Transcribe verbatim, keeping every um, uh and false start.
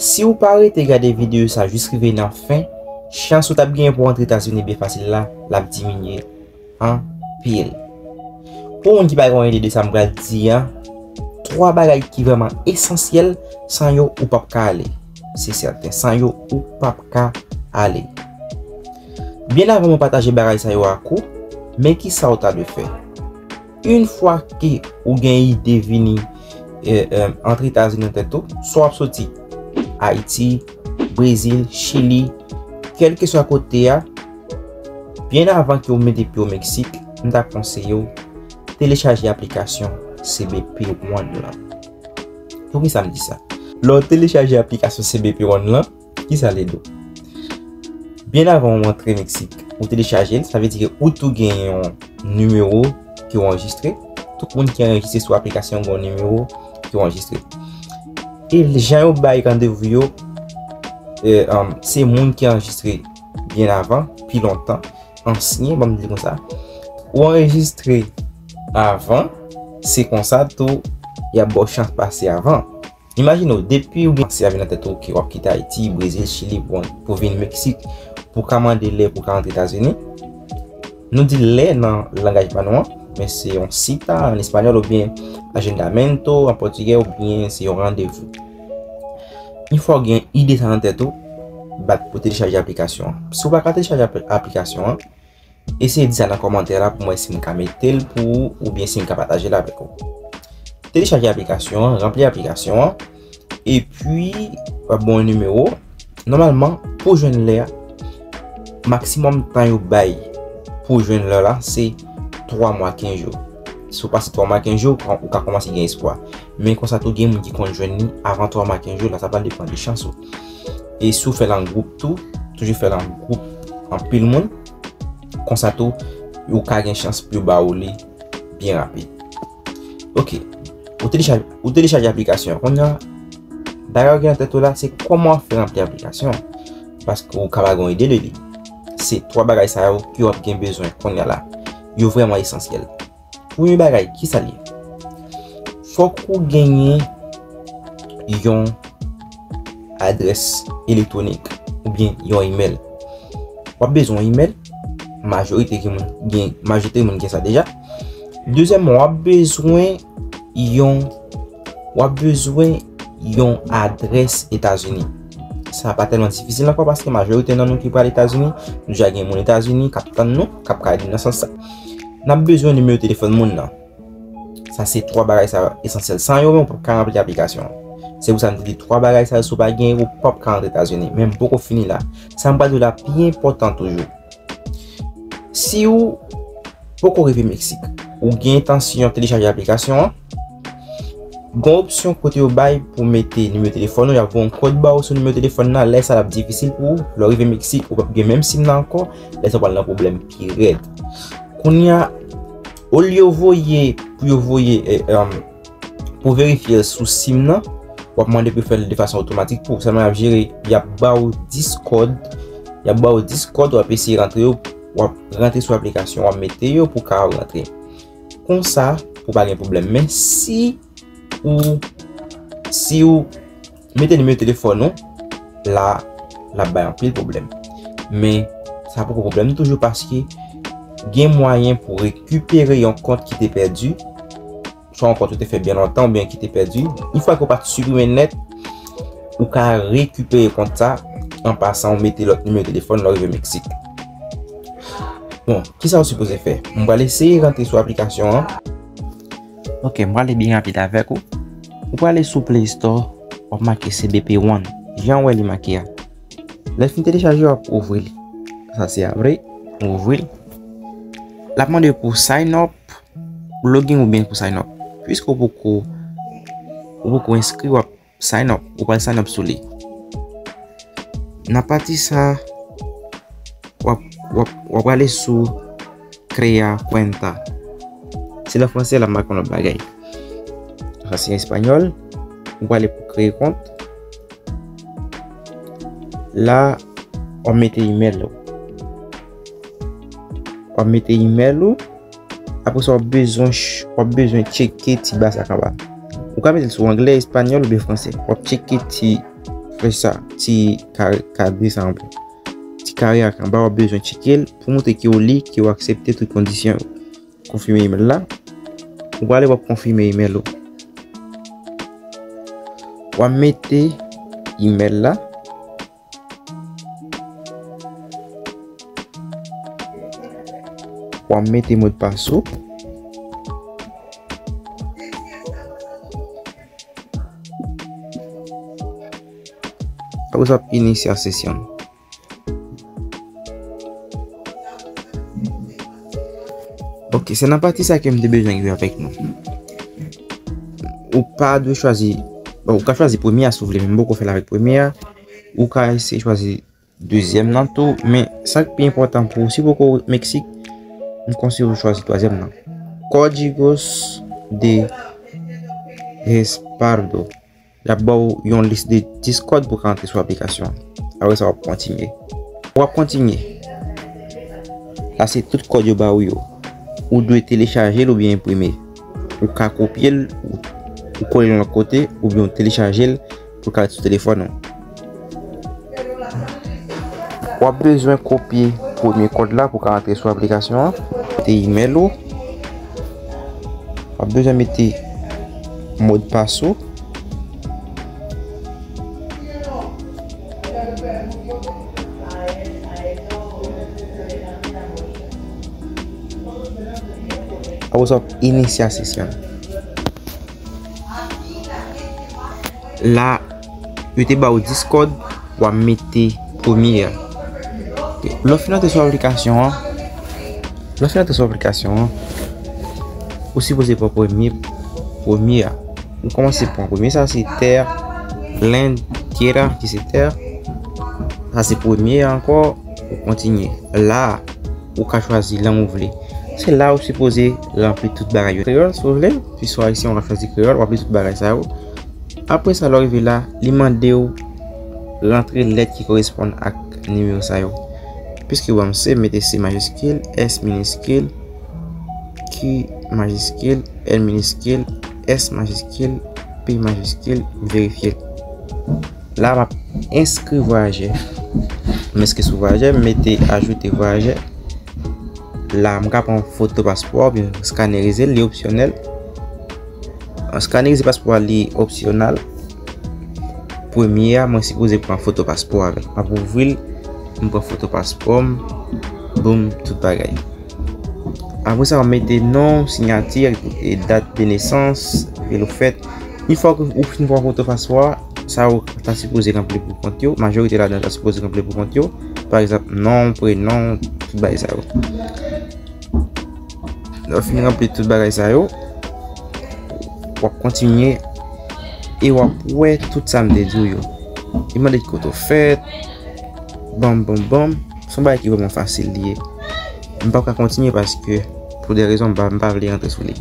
Si w pa rete gade videyo sa jis rive nan fen, chans ou t ap genyen pou w antre Etazini byen fasil la, l ap diminye anpil. Pou moun ki pa gen yon ide de sa m pral di a, twa bagay ki vrèman esansyèl, san yo ou p ap ka ale. Se sèten, san yo ou p ap ka ale. Byen avan mwen pataje bagay sa yo ak ou, men ki sa w ta dwe fè. Yon fwa ke ou gen ide vini, e, e, antre Etazini nan tèt ou, swa w ap soti Ayiti, Brezil, Chili, kèlkeswa kote a, byen avan ke w mete pye w Meksik, m ta konseye w telechaje aplikasyon C B P One lan. Poukisa m di sa? Lè w telechaje aplikasyon C B P One lan, ki sa l ede w? Byen avan w antre Meksik, ou telechaje l, sa vle di ke ou tou gen yon nimewo ke w anrejistre. Tout moun ki anrejistre sou aplikasyon gen yon nimewo ke w anrejistre. E jan yo bay randevou yo, e, um, se moun ki anrejistre byen avan, pi lontan, ansyen, ban m di l konsa. Ou anrejistre avan, se konsa tou, y ap ba w chans pase avan. Imajine w, depi w gen sèvi nan tèt ou ke w ap kite Ayiti, Brezil, Chili pou, pou vin Meksik, pou ka mande lè pou ka antre Etazini. Nou di lè nan langaj pa nou an, men se yon cita an espanyòl oubyen agendamiento an pòtigè oubyen se yon randevou. Yon fwa w gen ide sa nan tèt ou, bat pou telechaje aplikasyon an. Si w pa ka telechaje apl-, aplikasyon an, eseye di sa nan kòmantè la pou m wè si m ka mete l pou ou oubyen si m ka pataje l avèk ou. Telechaje aplikasyon an, ranpli aplikasyon an, epi w ap ba w yon nimewo. Nòmalman, pou jwenn lè a, maksimòm tan yo bay pou jwenn lè la, se twa mwa kenz jou. Si w pase twa mwa kenz jou, ou ka, ou ka kòmanse gen espwa. Men konsa tou, gen moun ki konn jwenn li avan twa mwa kenz jou, la sa pral depann de chans ou. E si w fè l an gwoup tou, toujou fè l an gwoup anpil moun, konsa tou, ou ka gen chans pou yo ba ou li byen rapid. Ok, ou telechaje, ou telechaje aplikasyon an. Kounye a, bagay ou gen nan tèt ou la, se kòman w ap fè ranpli aplikasyon an. Paske ou ka pa gen yon ide de li. Se twa bagay sa yo ke w ap gen bezwen kounye a la. Yo vrèman esansyèl. Premye bagay, ki sa l ye? Fòk ou genyen yon adrès elektwonik oubyen yon imèl. W ap bezwen yon imèl, majorite gen moun, gen, majorite moun gen sa deja. Dezyèmman, w ap bezwen yon, w ap bezwen yon adrès Etazini. Sa pa tèlman difisil ankò paske majorite nan nou ki pral Etazini, nou deja gen moun Etazini k ap tann nou, k ap ka ede n nan sans sa. N ap bezwen nimewo telefòn moun nan. Sa se twa bagay sa yo esansyèl. San yo menm, ou p ap ka ranpli aplikasyon an. Se pou sa m te di twa bagay sa yo, si w pa genyen, ou p ap ka rantre Etazini. Men m poko fini la. Sa m pral di w la pi enpòtan toujou. Si w poko rive Meksik, ou gen entansyon telechaje aplikasyon an, gen opsyon kote yo bay pou mete nimewo telefòn ou, y ap voye yon kòd ba ou sou nimewo telefòn nan, lè sa l ap difisil pou ou, lè w rive Meksik, ou p ap gen menm sim nan ankò, lè sa w pral nan pwoblèm pi rèd. Kounye a, olye yo voye, pou yo voye, e, em, pou verifye l sou sim nan, w ap mande pou yo fè l de fason otomatik pou ou. Sèlman y ap jere, y ap ba ou dis kòd, y ap ba ou dis kòd, w ap eseye rantre yo, w ap rantre sou aplikasyon, w ap mete yo pou ka rantre. Konsa, pou pa gen pwoblèm. Men si ou, si ou mete nimewo telefòn ou, la, l ap bay anpil pwoblèm. Men, sa poko pwoblèm toujou paske gen mwayen pou rekipere yon kont ki te pèdi, swa yon kont ou te fè byen lontan oubyen ki te pèdi. Yon fwa ke w pa t siprime nèt, ou ka rekipere kont sa an pasan ou mete lòt nimewo telefòn lè w rive Meksik. Bon, kisa w sipoze fè? M pral eseye rantre sou aplikasyon an. Ok, m prale byen rapid avèk ou. Ou prale sou Play Store, w ap make C B P One. Jan w wè li make a. Lè l fin telechaje, w ap ouvri li. Sa se apre, ou ouvri l. L ap mande w pou sign up, login oubyen pou sign up. Piske w poko, ou poko enskri, w ap sign up. Ou pral sign up sou li. Nan pati sa, w ap, w ap, w ap prale sou Crea cuenta. Se nan fransè, l ap make yon lòt bagay. Sa se espanyòl. Ou prale pou kreye kont. La, w ap mete imèl ou. W ap mete imèl ou. Apre sa, w ap bezwen ch-, w ap bezwen tcheke ti ba sa k anba. Ou ka mete l sou anglè, espanyòl oubyen fransè. W ap tcheke ti, Fè sa, ti kare kadre sa anba. Ti kare a k anba, w ap bezwen tcheke l pou montre ke w li, ke w aksepte tout kondisyon yo. Konfime imèl la. Ou prale, w ap konfime imèl ou. W ap mete imèl la. W ap mete modpas ou. Apre sa, w ap inisye sesyon. Ok, se nan pati sa ke m te bezwen rive avèk nou. Ou pa dwe chwazi, bon, ou ka chwazi premye a si w vle, men m poko fè l avèk premye a. Ou ka eseye chwazi dezyèm nan tou, men sa k pi enpòtan pou ou, si w poko Meksik, m konseye w chwazi twazyèm nan. Códigos de respaldo. L ap ba w yon lis de dis kòd pou ka rantre sou aplikasyon an. Apre sa, w ap kontinye. W ap kontinye. La, se tout kòd yo ba w yo. Ou dwe telechaje l oubyen enprime. Ou ka kopye l, ou, ou kole l yon lòt kote, oubyen w telechaje l pou l ka ret sou telefòn ou. W ap bezwen kopye premye kòd la pou ka rantre sou aplikasyon an. Mete imèl ou. W ap bezwen mete modpas ou. Apre sa, w ap inisye sesyon. La, yo te ba w dis kòd, w ap mete premye a. Lè w fin antre sou aplikasyon an, lè w fin antre sou aplikasyon an, ou sipoze pran premye, premye a. Ou kòmanse pran premye, sa se tè, land, tierra, ki se tè. Sa se premye a ankò, ou kontinye. La, ou ka chwazi lang ou vle. Se la ou sipoze ranpli tout bagay yo. Kreyòl, si w vle, piske w ayisyen, w ka chwazi kreyòl, w ap li tout bagay sa yo. Apre sa, lè w rive la, li mande w rantre lèt ki koresponn ak nimewo sa yo. Piske w ban m C, mete C majiskil, S miniskil, Q majiskil, N miniskil, S majiskil, P majiskil, verifye l. La, m ap enskri vwayajè. M enskri sou vwayajè, m mete ajoute vwayajè. La, m ka pran foto paspò oubyen skanerize l, li opsyonèl. Skanerize paspò a, li opsyonèl. Premye a, mwen sipoze pran foto paspò avè l. M ap ouvri l, m pran foto paspò m, boum, tout bagay. Apre sa, w mete non, siyati, e dat de nesans, vil ou fèt. Yon fwa ke ou fin pran foto paspò a, sa ou ta sipoze ranpli pou kont yo. Majorite ladan ta sipoze ranpli pou kont yo. Pa egzanp, non, prenon, tout bagay sa yo. Lè w fin ranpli tout bagay sa yo, w ap kontinye e w ap wè tout sa m te di w yo. Li mande ki kote w fèt, banm, banm, banm. Se yon bagay ki vrèman fasil li ye. M p ap ka kontinye paske, pou de rezon, m pa, m pa vle rantre sou li.